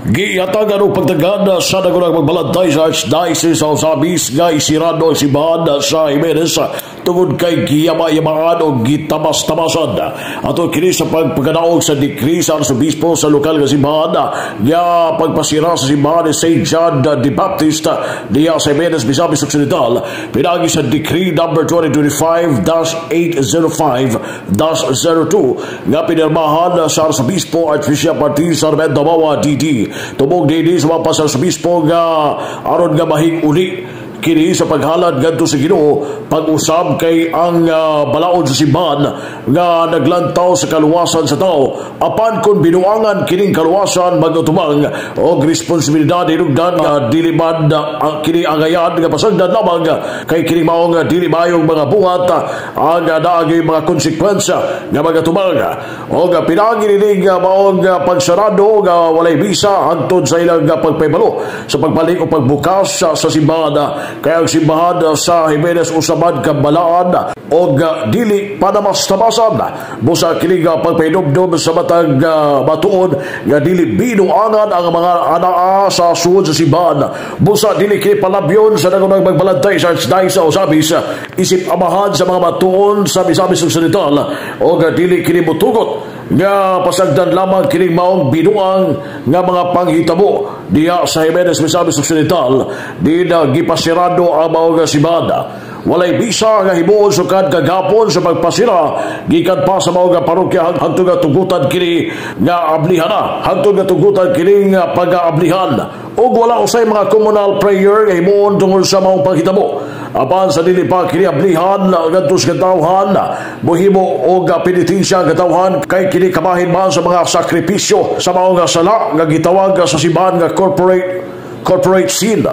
Gihatagan og pagtagan sa nangunang magbalantay sa Archdiocese sa Ozamiz nga isirado ang simbahan sa Jimenez tungod kay giyama-yamaan o gitamas-tamasan. Ato kini sa pagpagkadaog sa decree sa Arsobispo sa lokal nga simbahan nga pagpasira sa simbahan ni St. John the Baptist diya sa Jimenez, Misamis Occidental, pinagi sa Decree number 2025-805-02 nga pinirmahan sa Arsobispo Archbishop Martin Sarmiento Mawa DD. Tubog dinhi sa mga Arsobispo nga aron nga mahig-uli kini sa paghalad ngadto sa Ginoo, pag-usab kay ang balaod sa simbahan nga naglantaw sa kaluwasan sa tao. Apan kung binuangan kining kaluwasan, magatubang og responsibilidad hinungdan nga dili man ang kini angayan nga pasagdan lamang, kay kini maong dili maayong mga buhat ang naagay mga konsekwensya nga magatubang. Og pinagi nining maong pagsarado nga walay misa hangtod sa ilang pagpahibalo sa pagbalik o pagbukas sa simbahan, kay ang simbahan sa Jimenez usa man ka balaan og dili panamastamasan. Busa kini nga pagpahinumdom sa matag matuod nga dili binuangan ang mga anaa sa suod sa simbahan. Busa dili kini palabyon sa nangunang magbalantay sa Archdiocese sa Ozamiz isip amahan sa mga matuon sa Misamis Occidental, og dili kini mutugot nga pasagdan lamang kining maong binuang nga mga panghitabo diha sa Jimenez, Misamis Occidental, di na gipasirado ang maong simbahan. Walay misa nga himuon sukad kagapon sa pagpasira gikan pa sa maong parokya hangtod nga tugutan kini nga ablihan na, hangtod nga tugutan kini nga pag-aablihan, ug wala usay mga communal prayer nga himuon tungod sa maong panghitabo. Apan sa dili pa kini ablihan ngadto sa katawhan, mohimo og penitensya ang katawhan, kay kini kabahin man sa mga sakripisyo sa maong sala nga gitawag sa simbahan nga corporate sin.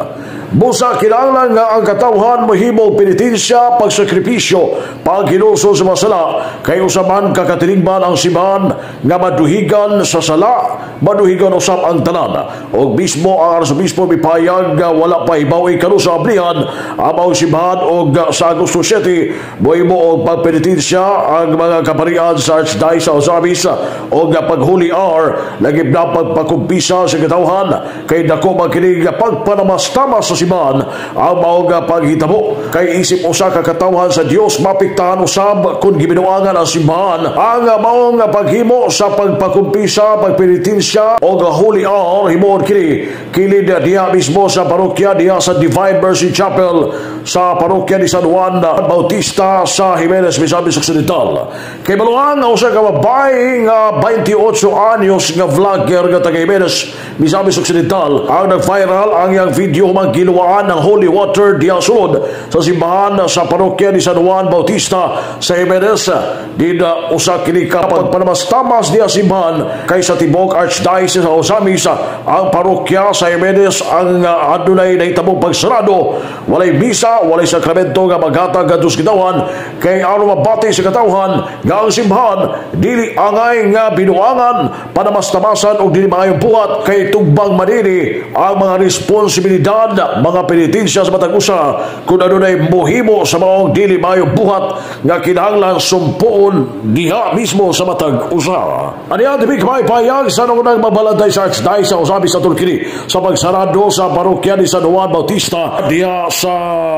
Busa kinahanglan nga ang katawhan mohimo og penitensya, pagsakripisyo, paghinulsol sa mga sala, kay usa man ka katilingban ang simbahan nga maduhigan sa sala, maduhigan usab ang tanan. Og mismo ang Arsobispo mipayag nga wala pa hibaw kanusa ablihan ang maong simbahan, og sa Agosto 7 mohimo og pagpenitensya ang mga kaparian sa Archdiocese sa Ozamiz og pag-holy hour, lagib na pagpakumpisa sa katawhan, kay dako man kini pagpanamastamas sa simbahan ang maong paghitabo, kay isip usa ka katawhan sa Dios, mapiktahan usab kung gibinuangan ang simbahan. Ang maong paghimo sa pagpakumpisa, pagpenitensya og holy hour himuon kini kilid diha mismo sa parokya, diha sa Divine Mercy Chapel sa parokya ni San Juan Bautista sa Jimenez, Misamis Occidental. Kay maluang nga usa ka babae nga 28 anyos nga vlogger nga taga Jimenez, Misamis Occidental ang nag-viral ang iyang video human giluwaan ng holy water diha sulod sa simbahan sa parokya ni San Juan Bautista sa Jimenez. Di na usa kini ka pagpanamastamas diha simbahan, kay sa tibuok Archdiocese sa Ozamiz, ang parokya sa Jimenez ang adunay nahitabong pagsarado. Walay misa, walay sakramento nga maghatag ngadto sa katawhan, kay aron mabati sa katawhan nga ang simbahan dili angay nga binuangan, panamastamasan og dili maayong buhat, kay tugbang manini ang mga responsibilidad, mga penitensya sa matag usa kung adunay mohimo sa maong dili maayong buhat nga kinahanglan sumpoon diha mismo sa matag usa. Ani ang tibik may payag sa nangunang mabalantay sa Archdiocese sa Ozamiz sa Turkini sa pagsarado sa parokya ni San Juan Bautista diha sa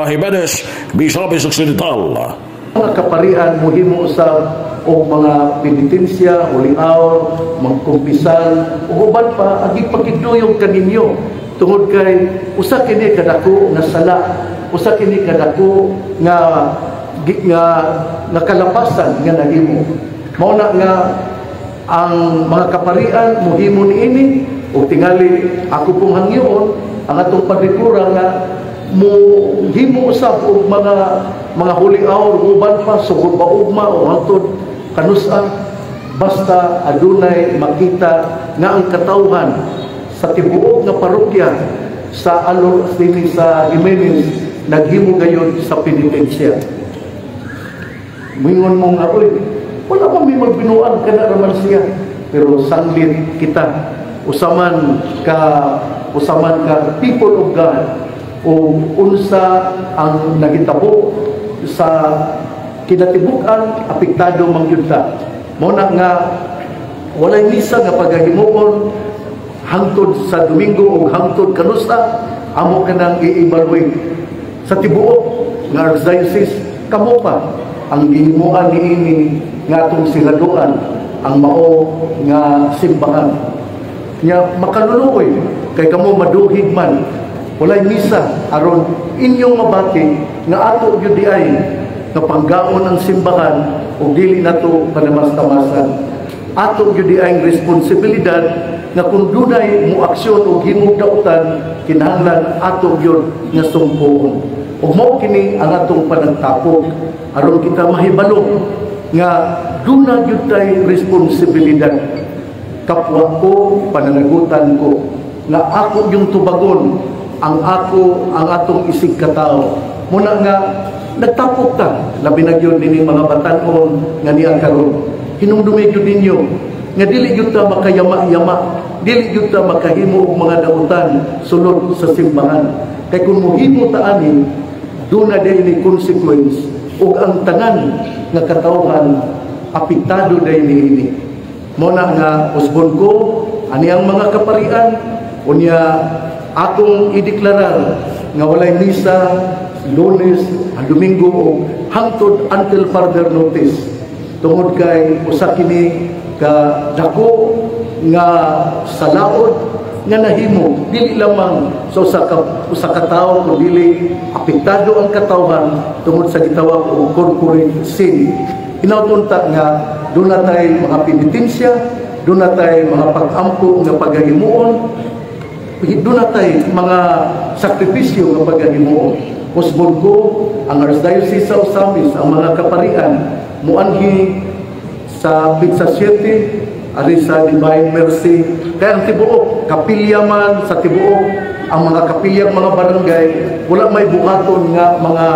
Jimenez, Misamis Occidental. Mga kaparian mohimo sa og mga penitensya, holy hour, mangkumpisal, ug uban pa, agi pakiduyog kaninyo tungod kay usa kini kadako nga sala, usa kini kadako nga kalapasan nga nahimo. Mao na nga ang mga kaparian mohimo niini, ug tingali ako pong hangyoon ang atong padikura nga mo himo usab og mga holy hour, uban pa sugod ba ugma o hangtod kanusa, basta adunay makita nga ang katawhan sa tibuok nga parokya sa Alor dinhi sa Jimenez naghimo gayon sa penitensya. Mingon mo nga, "Oy, wala man may magbinuang, kana raman siya." Pero sanglit kita usa man ka people of God o unsa ang nagitabo sa kinatibuk-an, apektado man gyud ta. Mao na nga walay misa nga pagahimuon Hangtod sa Domingo o hangtod kanusa, amo kanang i-evaluate sa tibuok nga archdiocese. Kamo pa ang gihimuan niini nga atong siraduan ang mao nga simbahan nya. Makaluluoy kay kamo maduhig man walay misa aron inyong mabati nga ato gyud diay nga panggaon ang simbahan o dili nato panamas-tamasan. Ato gyud diay responsibilidad nga kung dunay mo aksyon o himog dautan, kinahanglan ato gyud nga sumpoon. Ug mao kini ang atong panagtapok aron kita mahibalo nga duna gyud tay responsibilidad. Kapwa ko, pananagutan ko nga ako yung tubagon ang ako ang atong isig katao. Muna nga nagtapok ta, labi na gyud nining mga batan-on nga niya karon. Hinumdumi gyud ninyo nga dili gyud ta makayama-yama, dili gyud ta makahimo og mga dautan sulod sa simbahan, kay kung mohimo ta ani, duna ni consequence ug ang tanan nga katawhan apektado day niini. Mo na nga usbon ko ani ang mga kaparian. Unya akong ideklarar nga walay misa Lunes ang Domingo o hangtod until further notice, tungod kay usa kini ka dako nga salaod nga nahimo dili lamang sa usa ka tawo kun dili apektado ang katawhan tungod sa gitawag og corporate sin. Hinautunta nga duna tay mga penitensya, duna tay mga pag-ampo nga paghahimuon, duna tay mga sakripisyo nga paghahimuon. Usbon ko ang Archdiocese sa Ozamiz, ang mga kaparian muanhi sa Petsa 7 ari sa Divine Mercy, kaya ang tibuok kapilya man sa tibuok ang mga kapilyang mga barangay wala may buhaton nga mga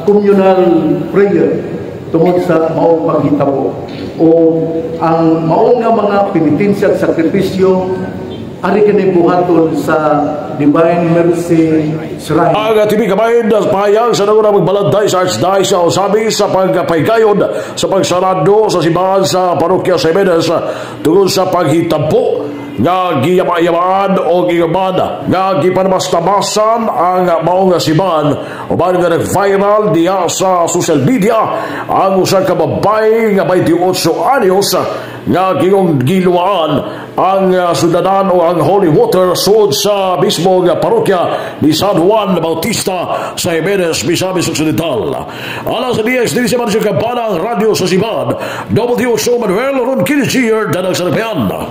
communal prayer tungod sa maong paghitabo o ang maong nga mga penitensya at sakripisyo ari kini buhaton sa Divine Mercy Shrine. Ang TV Kabahin na pahayag sa nauna magbalanday sa Archdiocese sa Ozamiz sa pagpaygayon sa pagsarado sa simbahan sa parokya sa Jimenez tungod sa paghitampo nga giyama-yamaan o giyaman nga gipanamastamasan ang maong simbahan, uban nga nag-viral diha sa social media ang usa ka babae nga 28 anyos nga gingong giluwaan ang sudanan o ang holy water sud sa mismo nga parokya ni San Juan Bautista sa Jimenez, Misamis Occidental. Alas sa DX, dinhi sa Marisyo Kampana, ang radyo sa Siban, WTO Manuel Ron Kinesier, Danang Sarapian.